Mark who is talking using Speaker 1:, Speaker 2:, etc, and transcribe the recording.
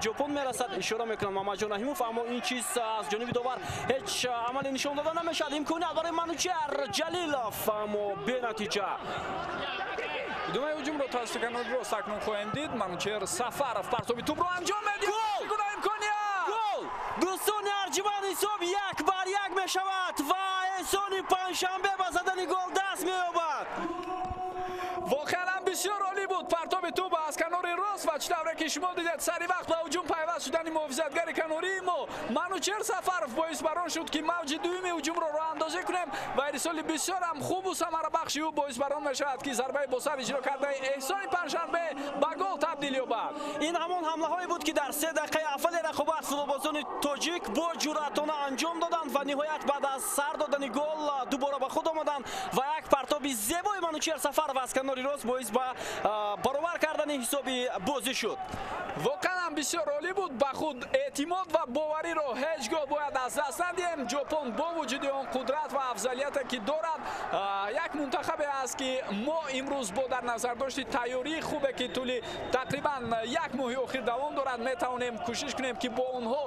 Speaker 1: Ҷопон мерасад. Ишора мекунад Мамаҷон Раҳимов, аммо ин чиз аз ҷониби довар ҳеҷ амале нишон дода намешавад. Имконият барои Манучер Ҷалилов, аммо бенатиҷа.
Speaker 2: Идомаи ҳуҷумро тавассути канори рост акнун хоҳем дид. Манучер Сафаров партоби тӯбро анҷом медиҳад. Гол! Имконият!
Speaker 1: Гол! Дӯстони арҷманд, ҳисоб 1-1 мешавад ва Эҳсони Панҷшанбе ба задани гол даст меёбад.
Speaker 2: Воқеан ҳам бисёр олӣ буд партоби тӯб аз канори рост ва чӣ тавре ки шумо дидед, сари вақт ба ҳуҷум пайваст шудани муҳофизатгари канории мо Манучер Сафаров боис бар он шуд, ки мавҷи дуюми ҳуҷумро роҳандозӣ кунем ва ирсоли бисёр ҳам хубу самарабахши ӯ боис бар он мешавад, ки зарбаи бо сар иҷро кардаи Эҳсони Панҷшанбе ба гол табдил ёбад.
Speaker 1: Ин ҳамон ҳамлаҳое буд, ки дар 3 дақиқаи аввали рақобат футболбозони тоҷик бо ҷуръатона анҷом доданд ва ниҳоят баъд аз сар додани гол дубора ба худ омаданд ва як партоби зебои Манучер Сафаров аз канори рост боис ба баробар кардани ҳисоби бозӣ шуд.
Speaker 2: Воқеан ҳам бисёр олӣ буд. Ба худ эътимод ва бовариро ҳеҷ гоҳ бояд аз даст надиҳем. Ҷопон бо вуҷуди он қудрат ва афзалияте, ки дорад, як мунтахабе аст, ки мо имрӯз бо дар назардошти тайёрии хубе, ки тӯли тақрибан як моҳи охир давом дорад, метавонем кӯшиш кунем, ки бо онҳо